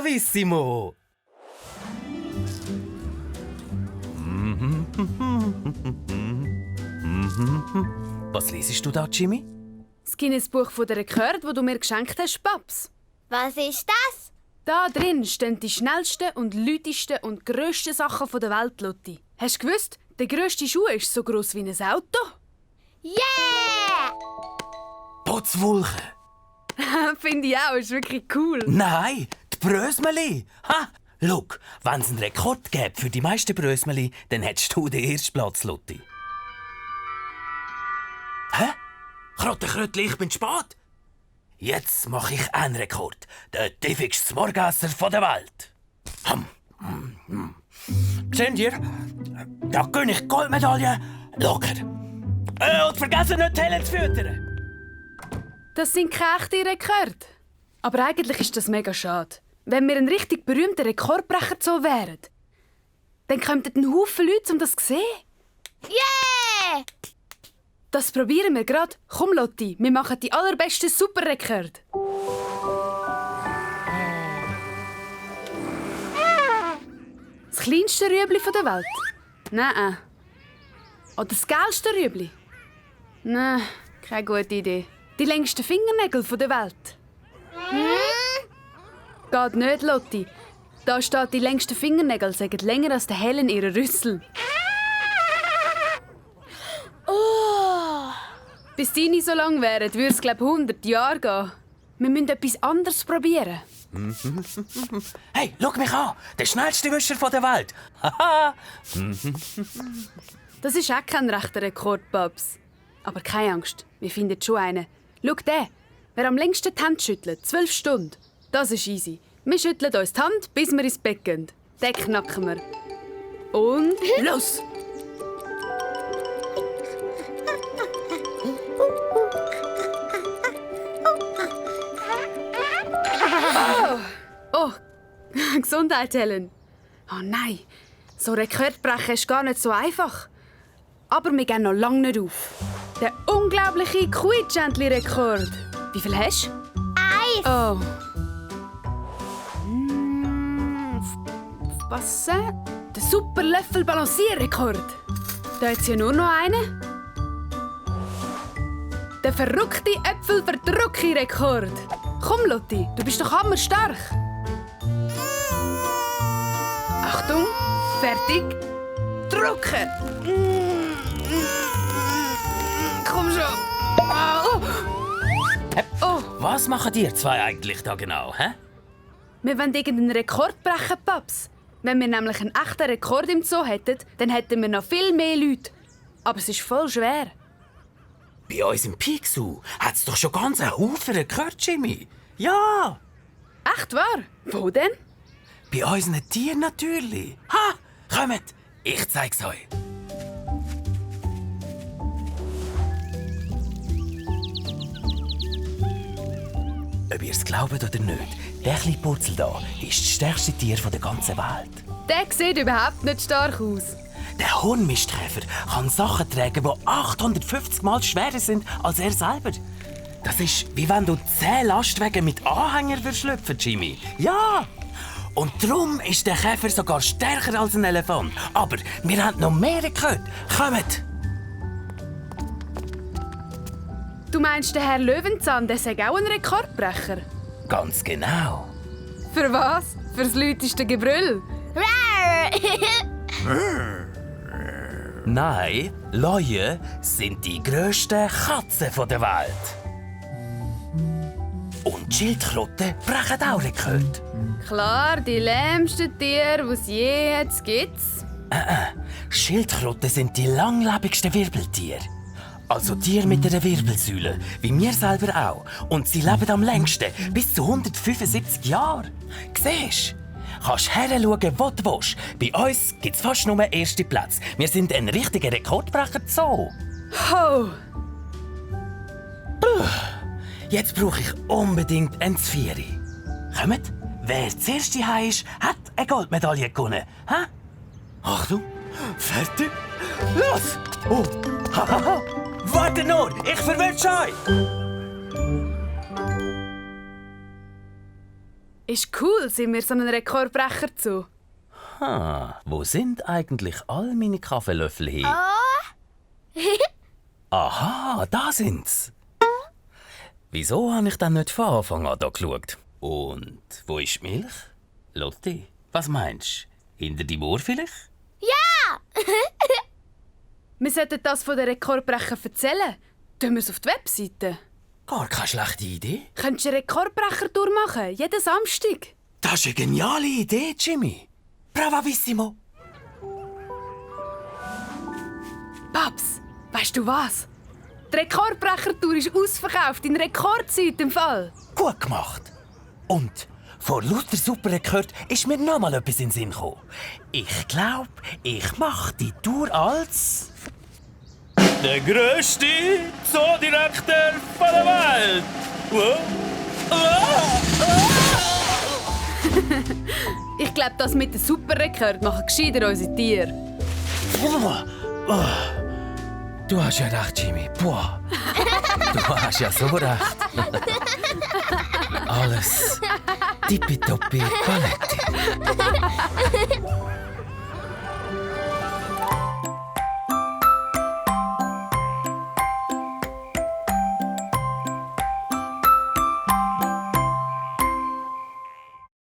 bravissimo! Was liest du da, Jimmy? Das Guinness-Buch von der Rekord, das du mir geschenkt hast, Paps. Was ist das? Da drin stehen die schnellsten und lautesten und grössten Sachen der Welt, Lotti. Hast du gewusst, der grösste Schuh ist so gross wie ein Auto? Yeah! Putzwulche! Finde ich auch, ist wirklich cool. Nein, die Brösmeli! Ha! Schau, wenn es einen Rekord gäbe für die meisten Brösmeli, dann hättest du den ersten Platz, Lotti. Hä? Krötli, ich bin spät. Jetzt mache ich einen Rekord. Der tiefigste Morgesser der Welt. Seht ihr? Da gönne ich Goldmedaille locker. Und vergessen nicht, die Helen zu füttern. Das sind keine echten Rekorde. Aber eigentlich ist das mega schade. Wenn wir ein richtig berühmter Rekordbrecher so wären, dann könnten ein Haufen Leute, um das zu sehen. Yeah! Das probieren wir gerade. Komm, Lotti, wir machen die allerbesten Superrekorde. Das kleinste Rüebli der Welt? Nein. Oder das geilste Rüebli? Nein, keine gute Idee. Die längsten Fingernägel der Welt? Geht nicht, Lotti. Da steht, die längsten Fingernägel sagen länger als der Helen ihre Rüssel. Oh! Bis deine so lang wären, würde es, glaube ich, 100 Jahre gehen. Wir müssen etwas anderes probieren. Hey, schau mich an! Der schnellste Wischer der Welt! Haha! Das ist auch kein rechter Rekord, Babs. Aber keine Angst, wir finden schon einen. Schau den. Wer am längsten die Hand schüttelt, 12 Stunden. Das ist easy. Wir schütteln uns die Hand, bis wir ins Bett gehen. Den knacken wir. Und los! Oh, Gesundheit, Helen. Oh nein, so Rekordbrechen ist gar nicht so einfach. Aber wir gehen noch lange nicht auf. Der unglaubliche Quietschentli-Rekord. Wie viel hast du? 1. Oh. Aufpassen. Der Superlöffel-Balancierrekord. Da hat es ja nur noch einen. Der verrückte Äpfel-Verdrucki-Rekord. Komm, Lotti, du bist doch hammerstark. Achtung, fertig, drucken. Komm schon. Oh. Was machen ihr zwei eigentlich da genau, hä? Wir wollen irgendeinen Rekord brechen, Paps. Wenn wir nämlich einen echten Rekord im Zoo hätten, dann hätten wir noch viel mehr Leute. Aber es ist voll schwer. Bei uns im Picsou hat es doch schon ganz einen Haufen Rekord, Jimmy. Ja! Echt wahr? Wo denn? Bei unseren Tieren natürlich. Ha! Kommt, ich zeig's euch. Ob ihr es glaubt oder nicht, der kleine Purzel da ist das stärkste Tier der ganzen Welt. Der sieht überhaupt nicht stark aus. Der Hornmistkäfer kann Sachen tragen, die 850 Mal schwerer sind als er selber. Das ist, wie wenn du 10 Lastwagen mit Anhänger schlüpfen, Jimmy. Ja! Und darum ist der Käfer sogar stärker als ein Elefant. Aber wir haben noch mehr gehört. Kommt! Du meinst, der Herr Löwenzahn, der sei auch ein Rekordbrecher? Ganz genau. Für was? Fürs lauteste Gebrüll? Nein, Löwen sind die grössten Katzen der Welt. Und Schildkröten brechen auch Rekord. Klar, die lähmsten Tiere, die es je jetzt gibt. Schildkröten sind die langlebigsten Wirbeltiere. Also Tiere mit einer Wirbelsäule, wie wir selber auch. Und sie leben am längsten, bis zu 175 Jahren. Siehst du? Kannst heranschauen, wo du willst. Bei uns gibt es fast nur erste Plätze. Wir sind ein richtiger Rekordbrecher Zoo. Ho! Jetzt brauche ich unbedingt ein Zvieri. Kommt, wer zuerst hier ist, hat eine Goldmedaille gewonnen. Ha? Achtung, fertig, los! Oh, hahaha! Warte nur, ich verwünsche euch! Ist cool, sind wir so einen Rekordbrecher zu. Wo sind eigentlich all meine Kaffeelöffel hin? Aha, da sind's. Wieso habe ich dann nicht von Anfang an da geschaut? Und wo ist die Milch? Lotti, was meinst du? Hinter die Uhr vielleicht? Wir sollten das von den Rekordbrechern erzählen. Tun wir es auf die Webseite. Gar keine schlechte Idee. Könntest du einen Rekordbrecher machen, jeden Samstag? Das ist eine geniale Idee, Jimmy. Bravissimo. Babs, weißt du was? Die Rekordbrechertour ist ausverkauft in Rekordzeit im Fall. Gut gemacht. Und vor lauter Superrekord ist mir noch mal etwas in den Sinn gekommen. Ich glaube, ich mache die Tour als... der grösste Zoodirektor der Welt. Ich glaube, das mit dem Superrekord machen gescheiter unsere Tiere. Du hast ja recht, Jimmy. Boah. Du hast ja so recht. Alles tippitoppi Paletti.